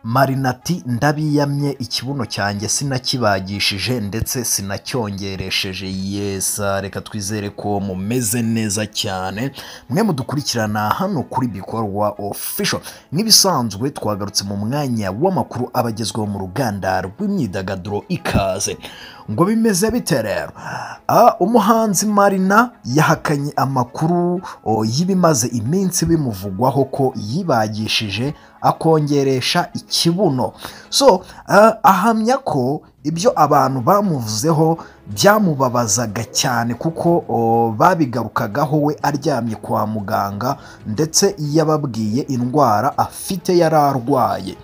Marina ati ndabiyamye, ikibuno cyanjye sinakibagishije ndetse sinacyongeresheje. Yes, reka twizere ko mumeze neza cyane mwe mudukurikirana hano kuri Bikorwa Official. Nk'ibisanzwe twagarutse mu mwanya w'amakuru abagezweho mu ruganda rw'imyidagaduro. Ikaze. Ngo bimeze bite rero? Umuhanzi Marina yahakanye amakuru y'ibimaze iminsi bimuvugwaho ko yibagishije akongeresha ikibuno. So ahamya ko ibyo abantu bamuvuzeho byamubabazaga cyane, kuko babigarukagaho we aryamye kwa muganga, ndetse yababwiye indwara afite yari arwaye.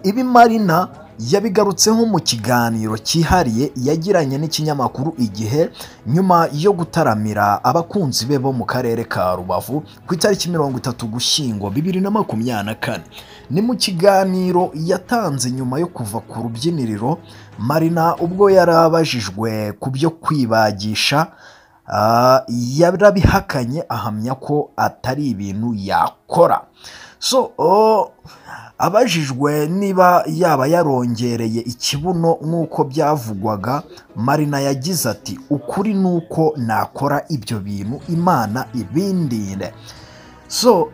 Ibi Marina yabigarutseho mu kiganiro cyihariye yagiranye n'ikinyamakuru Igihe nyuma yo gutaramira abakunzi be bo mu karere ka Rubavu ku itariki 30 Gushyingo 2024. Ni mu kiganiro yatanze nyuma yo kuva ku rubyiniriro, Marina ubwo yarabajijwe ku byo kwibagisha, yarabihakanye, ahamya ko atari ibintu yakora. So abajijwe niba yaba yarongereye ikibuno nk'uko byavugwaga, Marina yagize ati ukuri ni uko nakora ibyo bintu, Imana ibindinde. So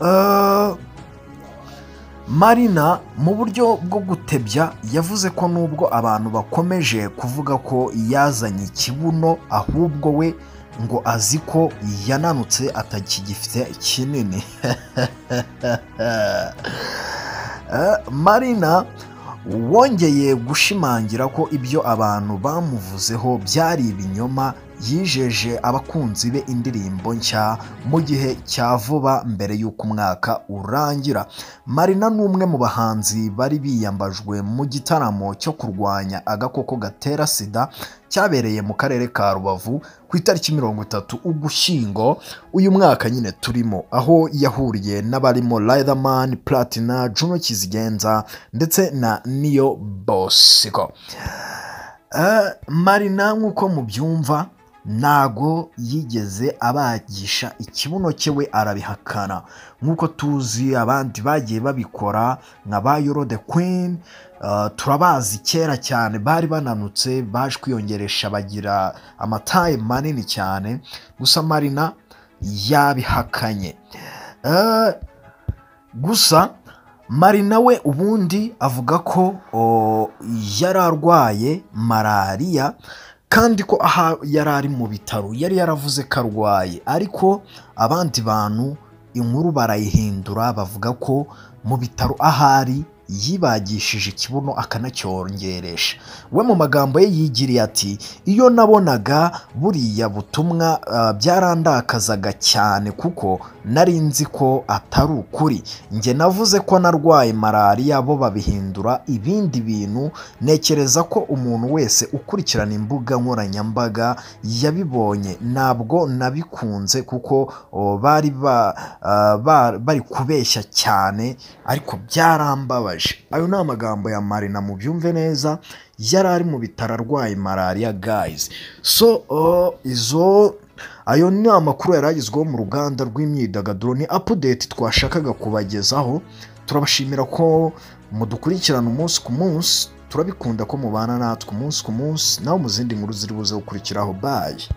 Marina mu buryo bwo gutebya yavuze ko nubwo abantu bakomeje kuvuga ko yazanye ikibuno, ahubwo we ngo azi ko yananutse atakigifite kinini. Marina wongeye gushimangira ko ibyo abantu bamuvuzeho byari ibinyoma, yijeje abakunzi be indirimbo nshya mu gihe cya vuba mbere y'uko umwaka urangira. Marina ni umwe mu bahanzi bari biyambajwe mu gitaramo cyo kurwanya agakoko gatera sida cyabereye mu karere ka Rubavu ku itariki 30 Ugushyingo uyu mwaka nyine turimo, aho yahuriye n'abarimo Riderman, Platina, Juno Kizigenza ndetse na Niyo Bosco. Marina nk'uko mubyumva ntago yigeze abagisha ikibuno cye, we arabihakana. Nk'uko tuzi abandi bagiye babikora nka ba Yoro the Queen, turabazi kera cyane bari bananutse, baje kwiyongeresha bagira amataye manini cyane, gusa Marina yabihakanye. Gusa Marina we ubundi avuga ko yari arwaye malariya, kandi ko aha yari ari mu bitaro yari yaravuze ko arwaye, ariko abandi bantu inkuru barayihindura bavuga ko mu bitaro ahari yibagishije ikibuno akanacyongeresha. We mu magambo ye yigiriye ati iyo nabonaga buriya butumwa byarandakazaga cyane, kuko nari nzi ko atari ukuri. Njye navuze ko narwaye malariya, bo babihindura ibindi bintu. Ntekereza ko umuntu wese ukurikirana imbuga nkoranyambaga yabibonye. Ntabwo nabikunze kuko bari bari kubeshya cyane, ariko byarambabaje. Ayo ni amagambo ya Marina, mubyumve neza, yari ari mu bitaro arwaye malariya guys. So izo ayo ni amakuru yari agezweho mu ruganda rw'imyidagaduro, ni update twashakaga kubagezaho. Turabashimira ko mudukurikirana umunsi ku munsi, turabikunda ko mubana natwe umunsi ku munsi. Nawe mu zindi nkuru ziri buze gukurikiraho. Bye.